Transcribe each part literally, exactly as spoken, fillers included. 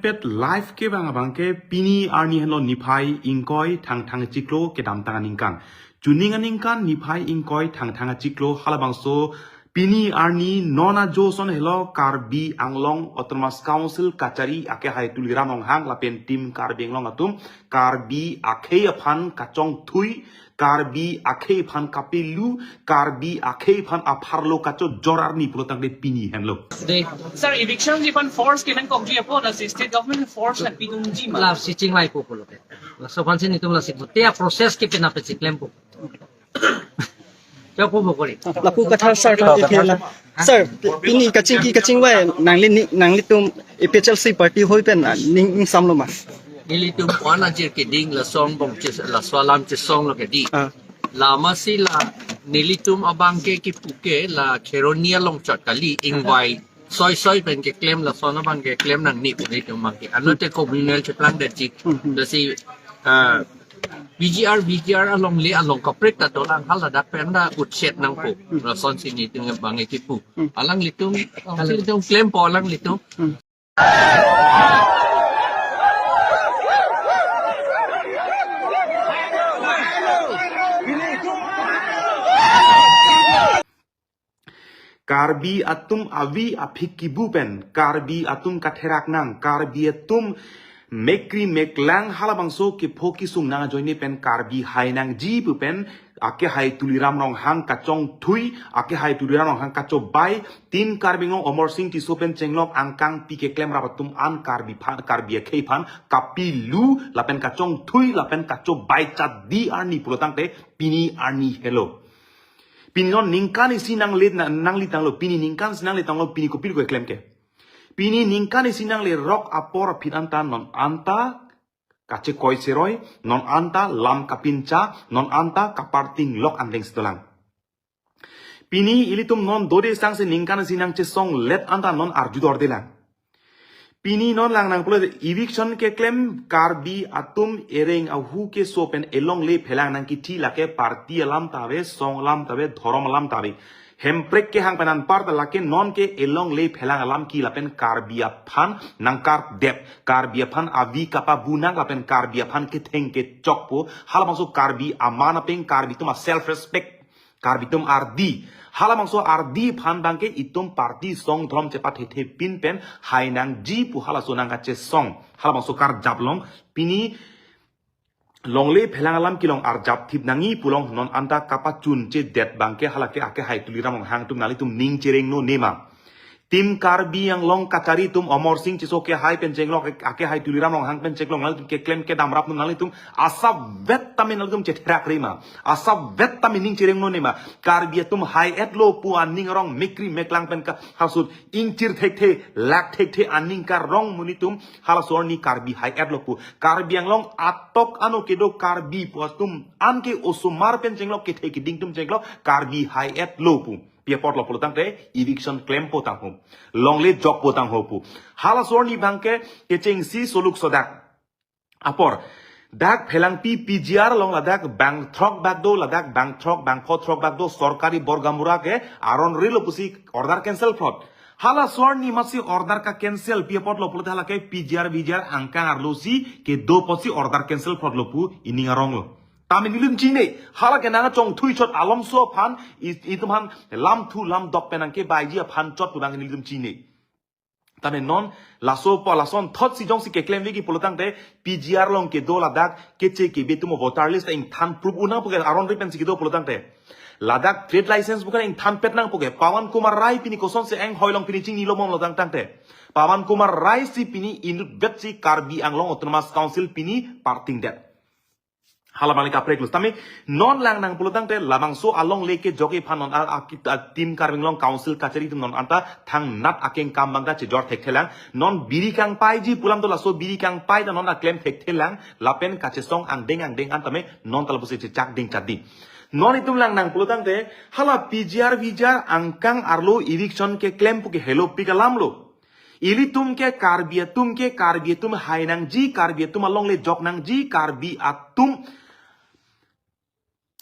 Pet live kevang abangke pini arni henlo niphai ingkoi thangthang chiklo kedamtang aningkan. Chuning aningkan niphai ingkoi thangthang chiklo halabangso pini arni non ajo ason helo Karbi Anglong Autonomous Council kachari akehai Tuliram Ronghang lapen team Karbi Anglong atum Karbi akhei aphan kachongthui, Karbi akhei aphan kapilu, Karbi akhei aphan apharlo kachojor arni pulotangte pini henlo. Dei. Sir, eviction ji aphan force kenangkokji apot lasi state government force nangpidunji ma? Lasi chinglaipo pulote. Laso aphansi nelitum lasi pu. Te a-process ke penap pensi klempo. Chokpo bokori. Lapu kathar sir tha ke la. Sir, pini kachingki kachingvai nangli ni, nanglitum A P H L C party hoi pen, ah, ning, ning samlo ma? Nelitum ko-an ajir keding lason bong chis, laso alam chisonglo ke dei. Ah. Lama si la nelitum abangke kipu ke la Kheroni along chot kali, ingvai soi soi pen keklem, lason abang keklem nangne pu nelitum abangke. Ano te communal cheplang detji. Hmm, hmm. Lasi, ah, P G R, V G R alongle along kaprek ta dolang, haladak pen ta utset nangpo. Hmm. Lasonsi nelitum abangke kipu. Hmm. Alanglitum, alanglitum klempo alanglitum. Hmm. Karbi atum avi aphik kibu pen, Karbi atum katherak nang, Karbi atum mekri meklang halabangso kepho kesung nang ajoine pen Karbi hai nangji pu pen, akehai Tuliram Ronghang kachongthui, akehai Tuliram Ronghang kachobai, team Karbi Anglong Amarsing Tisso pen chenglok angkang pi keklem rap atum an Karbi aphan, Karbi akhei aphan kapilu lapen kachongthui lapen kachobai chadi arni pulotangte pini arni helo. Pini non ningkan isi nangle, na, nangletanglo, pini ningkan isi nangletanglo, pini kopi keklem ke. Pini ningkan isi nanglerok apor aphi anta non anta kachekoi cheroi, non anta lam kapincha, non anta kaparting lok andeng si dolang. Pini ilitum non dode sangse ningkan isi nangchesonglet anta non arjudordelang. Pini non lang nangpulo eviction keklem Karbi atum ereng ahu keso pen elongle phelang nangkithi lake party alam ta ave, song alam ta ave, dhorom alam ta ave. Hemprek kehang pen anparta lake nonke elongle phelang alam ki lapen Karbi aphan nangkardet, Karbi aphan avi kapabu nang lapen Karbi aphan ketheng kechokpo, halabangso Karbi aman apeng Karbi atum a self respect, Karbi atum ardi, halabangso ardi aphan abangke itum party song dhorom chepathethe pin pen hai nangji pu halaso nangkachesong, halabangso karjap along pini longle phelang alam kelong arjap thip nangji pu along non anta kapachunchedet abangke halake akehai Tuliram Ronghang atum nanglitum ning chereng nonema. Team Karbi Anglong kachari atum Amarsing Tisso kehai pen chenglok, akehai Tuliram Ronghang pen chenglok nanglitum keklem kedam rap nanglitum asap vet tame nanglitum chetherak rema. Asap vet tame ning chereng nonema. Karbi atum hai-etlo pu aning arong mekri meklang pen ka hasut ingchir thekthe, lak thekthe aning karong monit atum halaso arni Karbi hai-etlo pu. Karbi Anglong atok ano kedo Karbi pu atum anke osomar pen chenglok kethe keding atum chenglok Karbi hai-etlo pu. Pi apotlo pulotangte eviction klempo tangho. Longle jokpo tangho pu. Halaso arni abangke kechengsi soluk sodak. Apor, dak Phelangpi P G R along ladak bang throk bak do, ladak bang throk bang pho throk bak do, sorkari bor gaonbura ke aron rilo pusi order cancel phlot. Halaso arni masi order ka cancel, pi apotlo pulote halake P G R V G R angkang arlo si kedo apotsi order cancel phlotlo pu ining aronglo. Tame nelitum chinine, halake nangkachongthui chot alomso aphan, i-, itum aphan lamthu lamdok pen nangkebaiji aphan chot pu abang nelitum chinine. Tame non laso pu lason thotsi jongsi keklem veki pulotangte P G R along kedo ladak keche kebe atum voter list ta ingthan proof un nangpo ke aron ri pensi kedo pulotangte. Ladak trade license bukan ingthanpet nangpo ke. Pawan Kumar Rai pini kosonsi enghoi along pini chingnilo bomlo tangtangte. Pawan Kumar Rai si pini inutvetsi Karbi Anglong Autonomous Council pini partingdet. Hala abang le kaprek lo. Tame non lang nang pulotangte labangso alongle kejok aphan non a, a, a, team Karbi Anglong Council kachari atum non anta thangnat akengkam abang ta chejor thekthelang. Non biri kangpaiji pu alam do, laso biri kangpai ta non aklem thekthelang. Lapen kachesong angdeng angdeng an tame non ta lapusi chechak ding chadi. Non itum lang nang pulotangte hala P G R V G R angkang arlo eviction keklem pu ke helopik alamlo. Ilitum ke Karbi atum ke, Karbi atum hai nangji, Karbi atum alongle jok nangji, Karbi atum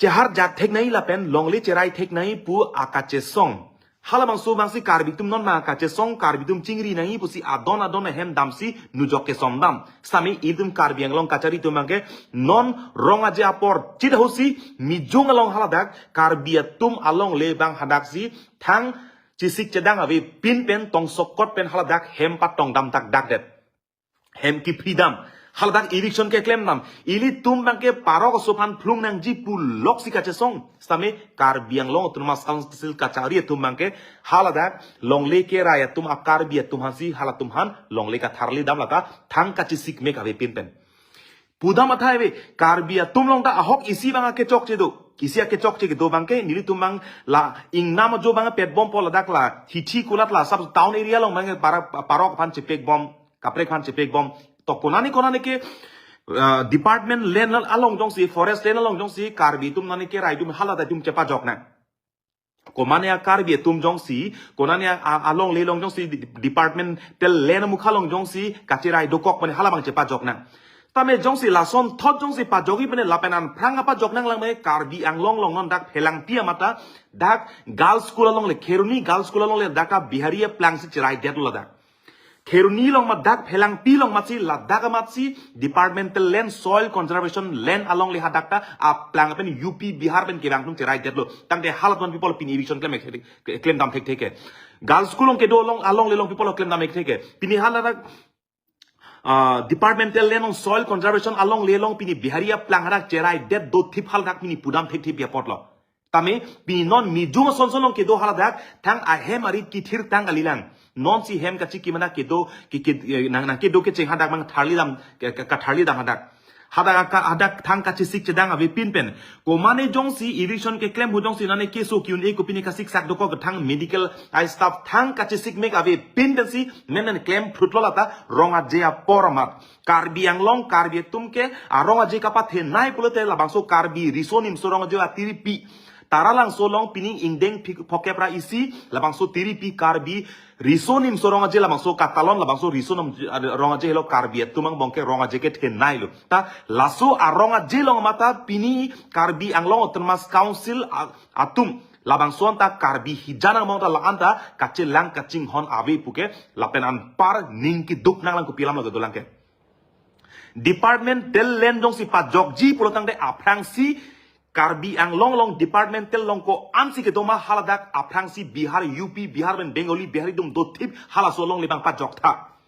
chehar jat thek nangji lapen longle cherai thek nangji pu akachesong. Halabangso abangsi Karbi atum non ma kachesong, Karbi atum chingri nangji pusi adon adon ahem damsi nujok kesom dam. Sitame itum Karbi Anglong kachari atum abangke non rong aje apor chit ahutsi Mijung along haladak Karbi atum alongle abang hadaksi thang chesik chedang avepin pen tongsokot pen haladak hem patong dam thakdak det. Hem kephri dam. Haladak eviction keklem dam. Ilitum abangke parok aso aphan phlung nangji puloksi kachesong. Sitame Karbi Anglong Autonomous Council kachari atum abangke haladak longle kerai atum a Karbi atum aphansi halatum aphan longle katharli dam lata thang kachesik mek avepin pen. Pudam athai ave, Karbi atum along ta ahok isi abang akechokche do. Isi akechokche kedo abangke nelitum abang la ingnam ajo abang petbom pu ladak la hithi kulat la sub town area along abang para, parok aphan chepekbom, kaprek aphan chepekbom. To konane konane ke, ah, department land along jongsi, forest land along jongsi Karbi atum nane kerai atum haladak atum chepajok nang. Komane a Karbi atum jongsi, konane a, a, alongle along jongsi, de-, departmental land amukha along jongsi kacherai dokok mane halabang chepajok nang. Tame jongsi lason thot jongsi pajokji pene lapen anphrang apajok nanglang mane Karbi Anglong along non dak Phelangpi amat ta dak girls school alongle, Kheroni girls school alongle dak a Bihari aplang si cherai detlo ladak. Kheroni along amat dak Phelangpi along amatsi ladak amatsi departmental land, soil conservation land alongle hadak ta aplang pen U P Bihar pen kevang atum cherai detlo. Tangte halatum aphan people pini eviction klem, klem dam thektheke. Girls school along kedo along alongle along people klem dam thektheke. Pini haladak, ah, departmental land along, soil conservation alongle along pini Bihari aplang hadak cherai det dothip haladak pini pudam thekthip apotlo. Tame pini non Mijung asonson along kedo haladak thang ahem arit kithir tang kalilang. Nonsi hem kachikim adak kedo, ke, ke, eh, nang, nang kedo kecheng hadak abang tharli dam, ke, ke, katharli dam hadak. Hadak ka, hadak thang kachesik chedang avepin pen. Komane jongsi eviction keklem ahut jongsi nane keso ki-un-e kopine kasiksak dokok thang medical a staff thang kachesik mek avepin pensi menen klem phrutlo lata rong aje apor amat. Karbi Anglong, Karbi atum ke arong aje kapathenei pulote labangso Karbi Riso Nimso Rong Aje atiripi. Taralangso along pini ingdeng phik-, phokep ra isi, labangso tiripi Karbi Riso Nimso Rong Aje labangso katalon, labangso Riso Nam-, Rong Aje helo Karbi atum angbong ke rong aje kethenei lo. Ta laso arong aje along amat ta pini Karbi Anglong Autonomous Council a-, atum labangso anta Karbi hijan angbong ta la-an ta kachelang kachinghon ave puke lapen anpar ning keduk nanglang kopi alam lo kedolang ke. Departmental land jongsi pajokji pulo tangte aphrangsi Karbi Anglong along departmental along ko-ansi kedo ma haladak aphrangsi Bihar, U P Bihar pen Bengali Bihari atum dothip halaso alongle abang pajok tha.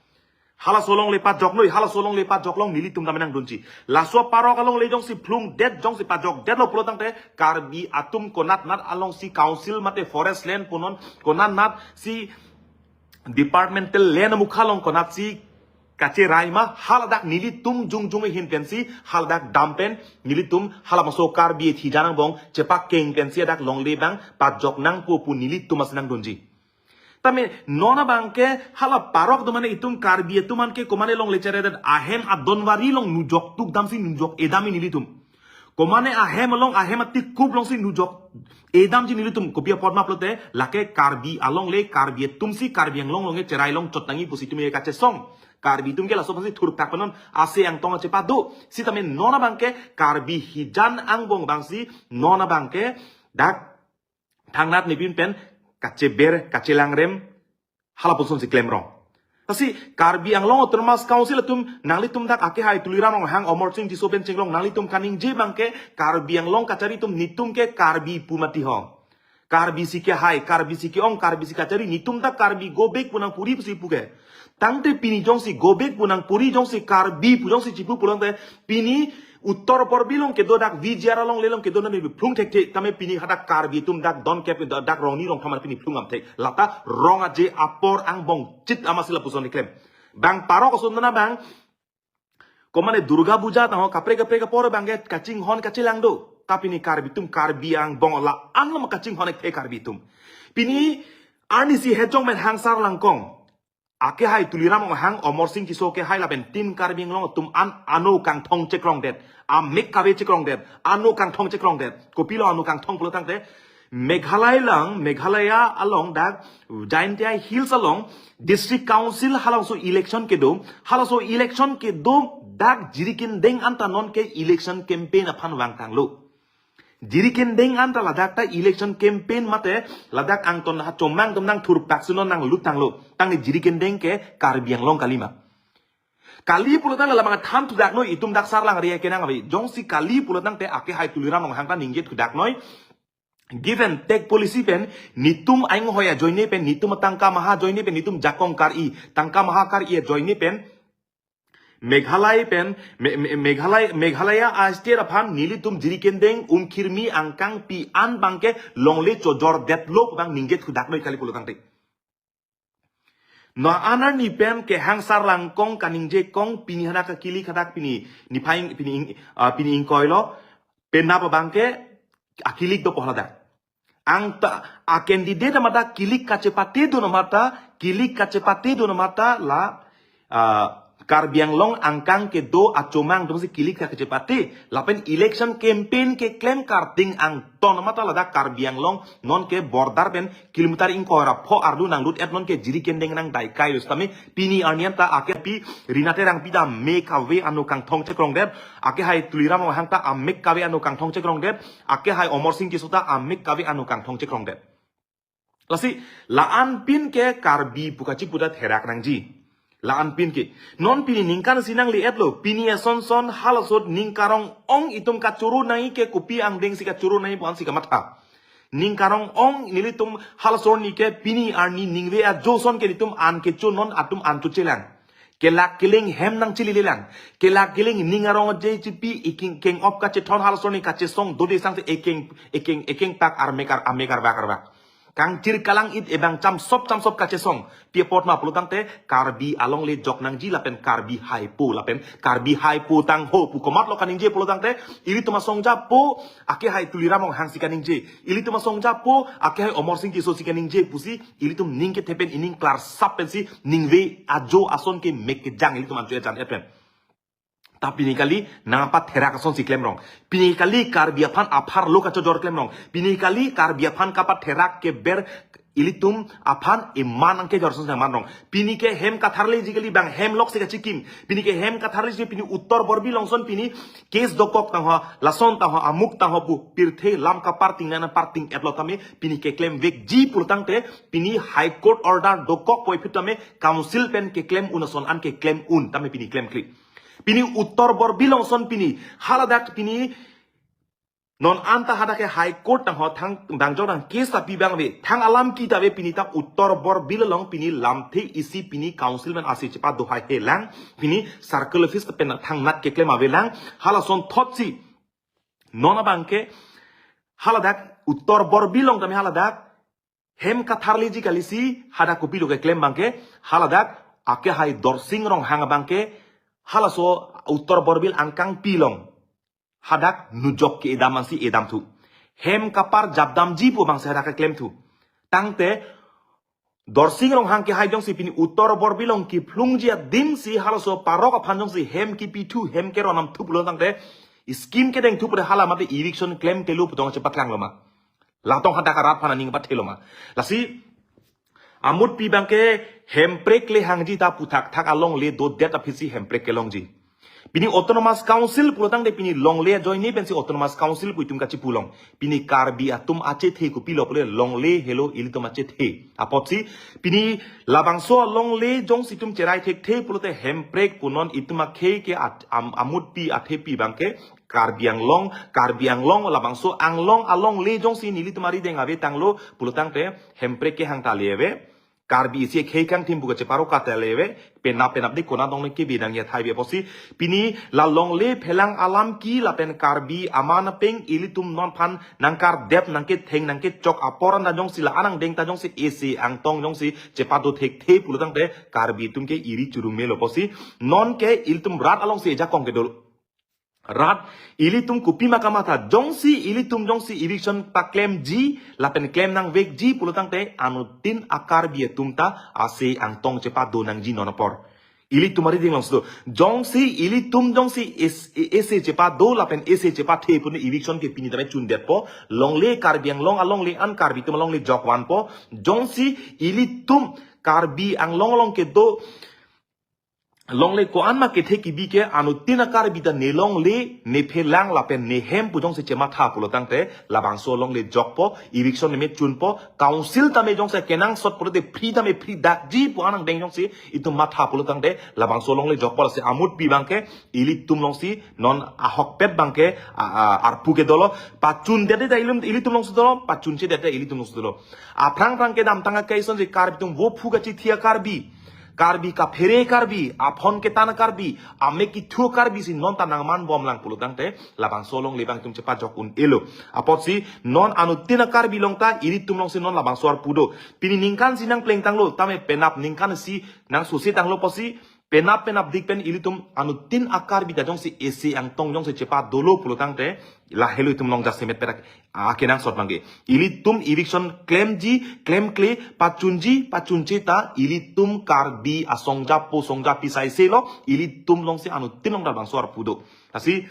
Halaso alongle pajok noi, halaso alongle pajok along nelitum dam nangdunji. Laso parok alongle jongsi phlung det jongsi pajok detlo pulo tangte Karbi atum konat nat alongsi council mate forest land punon konat nat si departmental land amukha along konatsi kacherai ma haladak nelitum jongjong ahin pensi haladak dam pen nelitum halabangso Karbi hijan angbong chepakeng pensi hadak longle abang pajok nangpo pu nelitum asi nangdunji. Tame non abangke hala parok do mane itum Karbi atum anke komane longle cherai det ahem adonvari along nujok tuk damsi nujok-e dam nelitum. Komane ahem along ahem atikup alongsi nujok-e damji nelitum kopi apot ma pulote lake Karbi alongle Karbi atumsi Karbi Anglong alongle cherai longchot nangji pusi itum kachesong. Karbi atum ke laso aphansi thurthak penon ase angtong achepado. Sitame non abangke Karbi hijan angbong abangsi non abangke dak thangnat nepin pen kacheber kachelangrem halapusonsi klemrong. Lasi Karbi Anglong Autonomous Council atum nanglitum dak akehai Tuliram Ronghang, Amarsing Tisso pen chenglong nanglitum kaningje abangke Karbi Anglong kachari atum netum ke Karbi pu mati ho. Karbi si kehai, Karbi si ke-ong, Karbi si kachari, netum dak Karbi go back pu nangpuri pusi puke. Tangte pini jongsi go back pu nangpuri jongsi Karbi pu jongsi chipu pulote pini Uttor Borbil along kedo dak V G R alongle along kedo nani phlung thekthe tame pini hadak Karbi atum dak don kep dak rongni rongthom pini phlung am thek. Lata rong aje apor angbong chit amasi lapuson keklem. Bang parok ason na bang komane Durga Puja tangho kaprek kaprek apor abangke kachinghon kachelang do. Ta pini Karbi atum Karbi angbong la-an lo ma kachinghon ekthe Karbi atum. Pini arnisi Hejong men hangsar langkong. Akehai Tuliram Ronghang, Amarsing Tisso kehai lapen Team Karbi Anglong atum an ano kangthong chekrong det. Amek kave chekrong det. Ano kangthong chekrong det. Kopilo ano kangthong pulo tangte Meghalaya lang, Meghalaya along dak Jaintia Hills along District Council halangso election kedo. Halangso election kedo dak Jirikindeng anta non ke election campaign aphan vangtanglo. Jirikindeng anta ladak ta election campaign mate ladak angton ha chomang atum nangthurpak sunon nanglut tanglo. Tangte jirikindeng ke Karbi Anglong kalima. Kali pulotangte labang than thudak noi itum dak Sarlangri akenang ave. Jongsi kali pulotangte akehai Tuliram Ronghang ta ningje thudak noi. Give and take policy pen netum ainghoi ajoine pen netum tangka maha ajoine pen netum jakong kar-i tangka maha kar-i ajoine pen Meghalaya pen Me- Me- Meghalaya Meghalaya a state aphan nelitum jirikindeng umkhirmi angkangpi an abangke longle chojordetlo pu abang ningje thudak noi kali pulotangte. Non arni pen kehang Sarlangkong kaningje kong pini hadak akilik hadak pini niphai pini ing- ah, pini ingkoilo penap abangke akilik do pu haladak. Angta a candidate amat dak kilik kachepate do amat ta kilik kachepate do amat ta la ah, Karbi Anglong angkang kedo achomang atumsi kilik kachepate lapen election campaign keklem karting angton amat ta ladak Karbi Anglong nonke border pen kilometer ingkoi ra pho ardu nanglut et nonke jirikindeng nangdai kai setame pini arni anta akepi Rina Terangpi ta amek kave ano kangthong chekrongdet, akehai Tuliram Ronghang ta amek kave ano kangthong chekrongdet, akehai Amarsing Tisso ta amek kave ano kangthong chekrongdet. Lasi la-an pin ke Karbi pu kachipu ta therak nangji. La-an pin ke. Non pini ningkan isi nangle-etlo. Pini asonson halaso ning karong-ong itum kachoro nangji ke kopi angdengsi kachoro nangji pu ansi kamatha. Ning karong-ong nelitum halaso arni ke pini arni ningve ajo ason ke netum an kecho non atum an chochelang. Kelak keling hem nangchilelelang. Kelak keling ning arong je chipi iking keng op kachethon halaso arni kachesong dode sangse ekeng ekeng ekeng pak armekar armekar bakar bak. Kangchir kalang-it ebang chamsop chamsop kachesong. Pi apot ma pulotangte Karbi alongle jok nangji lapen Karbi haipo lapen Karbi haipo tangho pu komatlo kaningje pulotangte ilitum asong japo akehai Tuliram Ronghang si kaningje. Ilitum asong japo akehai Amarsing Tisso si kaningje pusi ilitum ning kethe pen ining klarsap pensi ningve ajo ason ke mek kejang ilitum ancho ejan et pen. Ta pini kali nangpatherak asonsi klemrong. Pini kali Karbi aphan apharlo kachojor klemrong. Pini kali Karbi aphan kapatherak keber ilitum aphan iman angkejor asonsi manrong. Pini ke hem katharleji kali bang hem loksi kachikim. Pini ke hem katharleji pini Uttor Borbil along son pini case dokok tangho, lason tangho, amuk tangho pu pirthe lam kaparting nana parting-etlo tame pini keklemvekji pulotangte pini High Court order dokok puvoiphit tame council pen keklem un ason an keklem un tame pini klemkle. Pini Uttor Borbil along son pini haladak pini non anta hadak ke High Court tangho thang dangjok nang case ta pi abang ave thang alam ki ta ave pini ta Uttor Borbil along pini lamthe isi pini council pen ase chepadohai helang pini circle office pen thangnat keklem avelang halason thotsi non abangke haladak Uttor Borbil along tame haladak hem katharleji kalisi hadak kopilo keklem abangke haladak akehai Dorsing Ronghang abangke halaso Uttor Borbil angkangpi along hadak nujok ke-edam ansi edamthu. Hem kapar japdamji pu abangsi hadak keklemthu. Tangte Dorsing Ronghang kehai jongsi pini Uttor Borbil along kiphlungji adimsi halaso parok aphan jongsi hem kipithu hem keronamthu pulotangte scheme kedengthu pura hala mate eviction klemkle lo pu tong chepaklang lo ma. Latong hadak arat aphan aning pathelo ma. Lasi amutpi abangke hemprek le hangji ta puthakthak alongle dodet aphisi hemprek kelongji. Pini Autonomous Council pulotangte pini longle ajoine pensi Autonomous Council pu itum kachipulong. Pini Karbi atum achethe kopilo pule longle helo ilitum achethe. Apotsi pini labangso longle jongsi itum cherai thekthe pulote hemprek punon itum akhei ke at- am- amutpi athepi abangke Karbi Anglong, Karbi Anglong labangso Anglong alongle jongsi nelitum arideng ave tanglo pulotangte hemprek kehang ta le ave. Karbi isi khei kangthim buka cheparo kata le ave. Penap penap di kona dong ne kebi dang ya thai bi apotsi. Pini la longle phelang alam ki lapen Karbi aman peng ilitum non aphan nangkardep nangketheng nangkechok apor anta jongsi la-an angdeng ta jongsi isi angtong jongsi chepado thekthe pulotangte Karbi atum ke iri churum melo apotsi. Non ke ilitum rat alongsi ejakong kedo. Rat ilitum kopima kamatha jongsi ilitum jongsi eviction paklemji lapen klem nangvekji pulotangte anuttin a-Karbi atum ta ase angtong chepado nangji non apor. Ilitum arideng alongsi do. Jongsi ilitum jongsi es- ese chepado lapen ese chepathe pune eviction ke pini tame chundetpo. Longle Karbi Anglong alongle an Karbi atum alongle jokvanpo. Jongsi ilitum Karbi Anglong along kedo longle ko-an ma kethe kebi ke anuttin a Karbi ta ne longle, ne phelang lapen ne hem pu jongsi chematha pulo tangte labangso longle jokpo, eviction ne me chunpo, council tame jongsi kenangsot pulote free tame free dakji pu anang deng jongsi itum matha pulo tangte labangso longle jokpo. Lasi amutpi abangke ilitum longsi non ahokpet abangke a, a, arpu ke dolo, pachundet ta ilum ilitum longsi dolo, pachunchedet ta ilitum longsi dolo. Aphrang phrang kedamtang akai asonsi Karbi atum vo phu kachithi a Karbi, Karbi kaphere Karbi, aphone ketan a Karbi, amek kethu a Karbi si non ta nangmanbomlang pulo tangte labangso longle abang itum chepajok un-elo. Apotsi non anuttin a Karbi along ta ilitum longsi non labangso arpu do. Pini ningkan isi nangplengtanglo, tame penap ningkan isi nangsosetanglo apotsi penap penapdik pen ilitum anuttin a Karbi ta jongsi isi angtong jongsi chepa dolo pulo tangte lahelo itum along jasemet perak akenangsot abangke. Ilitum eviction klemji, klemkle, pachunji, pachunche ta ilitum Karbi asong japo song japi saiselo, ilitum longsi anuttin along ta labangso arpu do. Lasi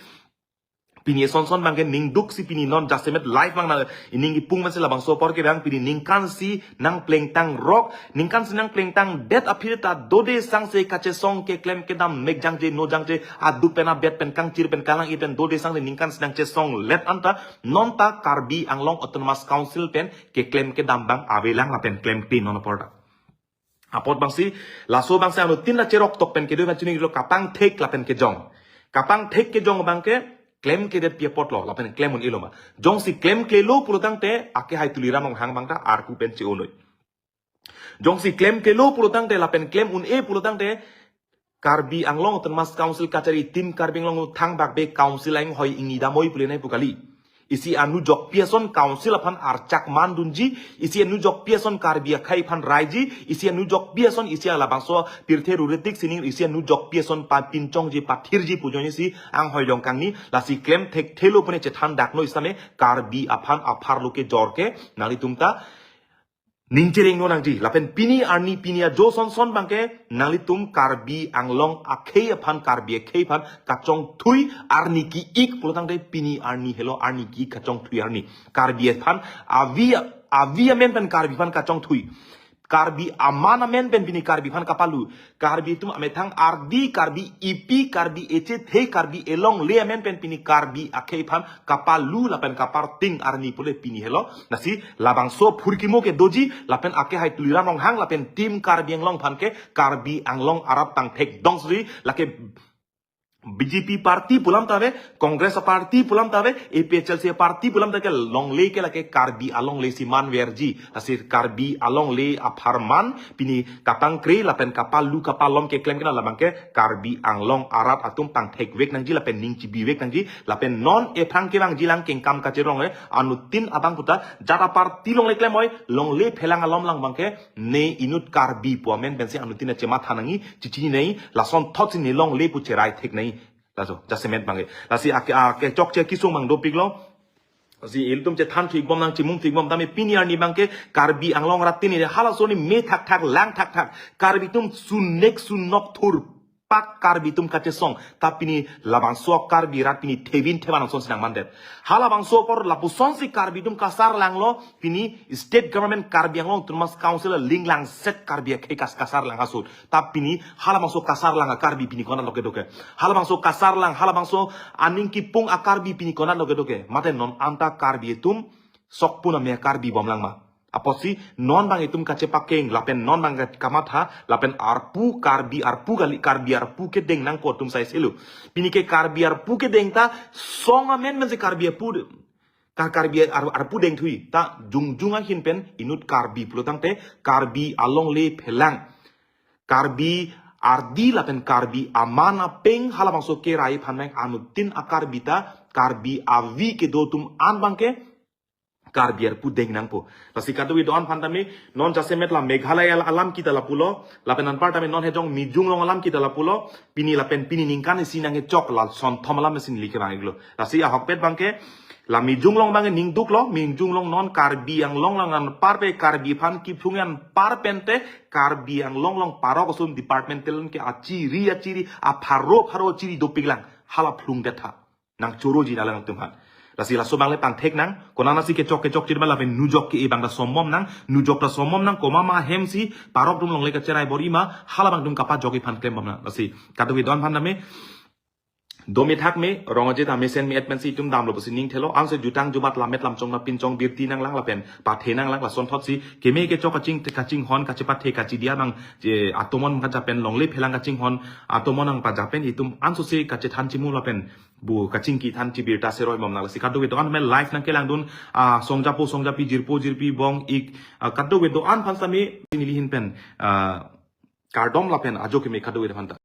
pini eson son abangke ningduk si pini non jasemet live abang nang ining ipung mansi labangso apor ke abang pini ningkan isi nangplengtangrok, ningkan isi nangplengtangdet aphi ta dode sangse kachesong keklem kedam mek jangje no jangje aduk pen abet pen kangchir pen kalang-i pen dode sangse ningkan isi nangchesonglet anta non ta Karbi Anglong Autonomous Council pen keklem kedam abang avelang lapen klemkle non apor ta. Apot abangsi, laso abangsi anuttin ta cheroktok pen kedo pen chini lo kapangthek lapen kejong. Kapangthek kejong abangke klemkledet pi apotlo, lapen klem un-elo ma. Jongsi klemklelo pulo tangte, akehai Tuliram Ronghang abang ta arpu pen che-onoi. Jongsi klemklelo pulo tangte, lapen klem un-e pulo tangte, Karbi Anglong Autonomous Council kachari tim Karbi Anglong thangbak be council ainghoi ingni damnoi pu le nai pu kali. Isi anujokpi ason council aphan archak mandunji, isi anujokpi ason Karbi akhei aphan raiji, isi anujokpi ason isi alabangso pirthe ruritik sining, isi anujokpi ason pa pinchongji pathirji pu ajoine si anghoi jong kangni, lasi klemthekthelo pu ne chethan daknoi same Karbi aphan apharlo kejor ke nanglitum ta ning chereng no nangji, lapen pini arni pini ajo son son abangke nanglitum Karbi Anglong akhei aphan, Karbi akhei aphan kachongthui arni ki-ik pulo tangte pini arni helo arni ki-ik kachongthui arni. Karbi aphan avi, avi amen pen Karbi aphan kachongthui. Karbi aman amen pen pini Karbi aphan kapalu. Karbi atum amethang ardi, Karbi epi, Karbi echethe, Karbi elongle amen pen pini Karbi akhei aphan kapalu lapen kaparting arni pule pini helo. Lasi labangso phurkimo ke doji lapen akehai Tuliram Ronghang lapen tim Karbi Anglong aphan ke Karbi Anglong arat tangthek dong suri lake B J P party pu alam ta ave, Congress party pu alam ta ave, A P H L C party pu alam ta ke longle ke lake Karbi alongle si manverji. Lasi Karbi alongle apharman pini kapangkre lapen kapalu kapalom keklem kena labangke Karbi Anglong arat atum pangthekvek nangji lapen ning chibivek nangji lapen non ephrang kevangji lang kengkam kacherong e anuttin abang puta jat aparty longle klemoi longle phelang alom lang abangke ne inut Karbi pu amen pensi anuttin chematha nangji, chichinei, lasonthot si ne longle pu cherai thek nangji. Laso jasemet abangke. Lasi ake, ake chokche kesung abang dopiklo. Lasi ilitum chethan thu-ikbom nang chimung thu-ikbom tame pini arni abangke Karbi Anglong arat tini halaso ni me thakthak lang thakthak. Karbi atum sunek sunok thurpak Karbi atum kachesong. Ta pini labangso Karbi arat pini thevin thevan ason si nangmandet. Halabangso apor lapuson si Karbi atum kasarlanglo pini state government Karbi Anglong Autonomous Council linglang set Karbi akhei kas kasarlang asut. Ta pini halabangso kasarlang a Karbi pini konatlo kedo ke. Halabangso kasarlang, halabangso aning kipung a Karbi pini konatlo kedo ke. Mate non anta Karbi atum sokpun ame Karbi bomlang ma. Apotsi non abang itum kachepakeng, lapen non abang kamatha, lapen arpu Karbi, arpu kali Karbi arpu kedeng nangpo atum saiselo. Pini ke Karbi arpu kedeng ta song amen mensi Karbi arpu de-, ka Karbi ar-, arpu dengthui ta jongjong ahin pen inut Karbi pulo tangte Karbi alongle phelang. Karbi ardi lapen Karbi aman apeng halabangso kerai aphan meng anuttin a Karbi ta Karbi avi kedo atum an abangke Karbi arpu deng nangpo. Lasi kadokave do-an aphan tame non jasemet la Meghalaya alam kita lapulo, lapen anpar tame non hejong Mijung Long alam kita lapulo, pini lapen pini ningkan isi nangkechok lasonthom alam isi neli kevang-iklo. Lasi ahokpet abangke la Mijung Long abangke ningduklo, Mijung Long non Karbi Anglong lang anpar pe Karbi aphan kiphlung anpar pente Karbi Anglong along parok ason departmental ke achiri achiri apharo pharo achiri dopiklang hala phlung detha. Nangchoroji nanglang atum aphan. Lasi laso abang le pangthek nang, konat anat si kechok kechok chirma lapen nujok ke-e abang ta sombom nang, nujok ta sombom nang, komat ma ahem si parok atum longle kacherai bor-i ma, hala abang atum kapajok-i aphan klembom nang. Lasi kadokave do-an aphan tame, dome thak me, rong aje ta mesen me-et pensi itum damlo pusi ning thelo, anso jutang jubat lammet lamchong ma pinchong birti nanglang lapen pathe nanglang, lasonthot si keme kechok kaching, kachinghon, kachepathe, kachidi abang, je atomon kaja pen longle phelang kachinghon, atomon nangpaja pen itum anso si kachethan chimu lapen bu kachingki than chibirta seroi bom nang. Lasi kadokave do-an tame live nangkelangdun, ah, songjapo songjapi, jirpo jirpi, bong ik, ah, kadokave do-an aphan tame neli ahin pen, ah, kardom lapen ajo keme kadokave aphan ta.